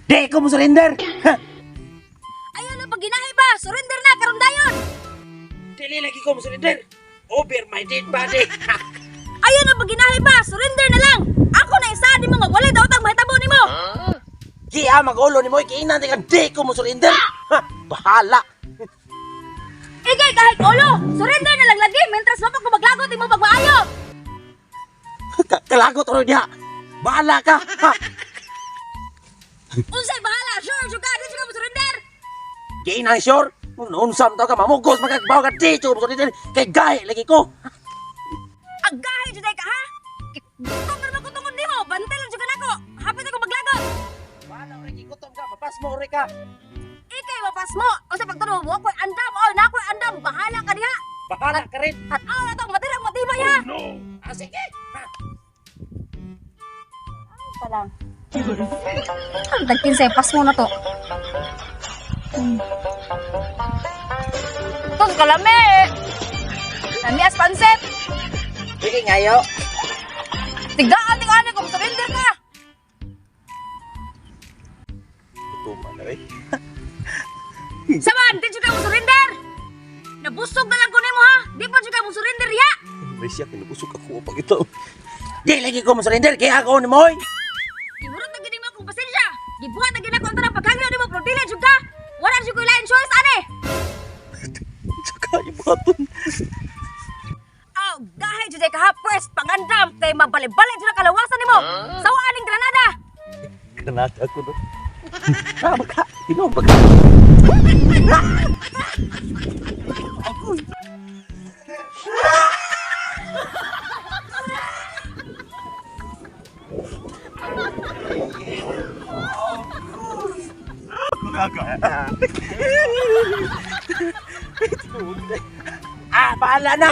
Di ko mo surrender. Ha? Ayaw na pagginahi ba? Surrender na karon dayon. Dili lagi ko mo surrender. Over my dead body. Ayaw na pagginahi ba? Surrender na lang. Ako na isa nimo nga walay daotang mahitabo nimo. Giya mag-ulo nimo ikiinan ka di ko mo surrender. Ha, bahala. Igay kahit ulo, surrender na lang lagi mentras wa pa ko maglagot imo pagmaayo. Kalagot ro niya. Bahala ka. Ha? Unsay bahala? Sure jud ka, di jud ka mo surrender. Giinan sure. Unsam to ka mamugos magagbaw ka di ko mo surrender kay gahi lagi ko. Ang gahi jud ka ha? Gutom na naman ko tungod nimo, bantay lang jud ka nako. Hapit ako maglagot. Bahala rin gutom ka, mapasmo rin ka. Ikay mapasmo. Unsa pagtuno mo ako'y andam oy, na ako'y andam, bahala ka diha. Bahala ka rin. At aw na tong matirang matibay ha. Ah, sige. Ha? Pa lang. Ang tagkinsay pasmo na to. Tos kalami. Lami as pansit. Sige ngayo. Tigaan ting ani kung surrender ka. Gutom na rin. Saman, di jud ka mo surrender. Nabusog na lang ko nimo ha. Di pa jud ka mo surrender ya. May siya kinabusog ako pag ito. Di lagi ko mo surrender kaya ako ni Moy. Gihurot na gid mo akong pasensya. Gibuhat na gid ako ang tanang paghangyo nimo pero dili jud ka. Wala jud ko lain choice ani. Saka ibuhaton. Aw, gahi jud ka ha first pangandam kay mabali-bali jud ang kalawasan nimo. Sawa aning granada. Granada ko no. Tama ka. Tinuod ba ka? Ah, bahala na.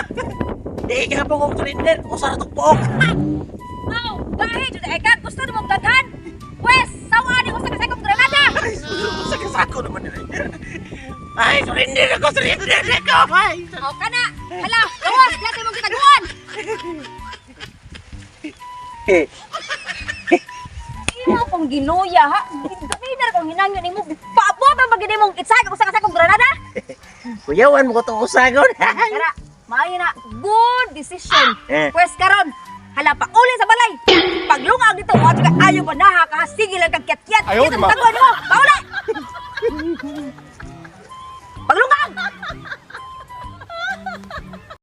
Di ka po kong surrender. Usara tok pook. Aw, gahi jud ka gusto nimo daghan. Pwes, sawa aning usa ka sakong granada. Ay, sa kasako naman nila. Ay, surrender ako, surrender ako. Ay, Aw kana. Hala, gawas diha kay mong gitaguan. eh, Imo kong ginuya ha. Gamina kong hinangyo nimo. Paabot ang pagini mong itsag usa ka sakong granada. Kuyawan mo ko itong usagon. Kara, maayo na. Good decision. Eh. Pwes karon, hala pa uli sa balay. Paglungag dito, wa ka ayo pa naha ka sige lang kag kyat-kyat. Ayaw, Dito di ba? taguan nimo. Pauli.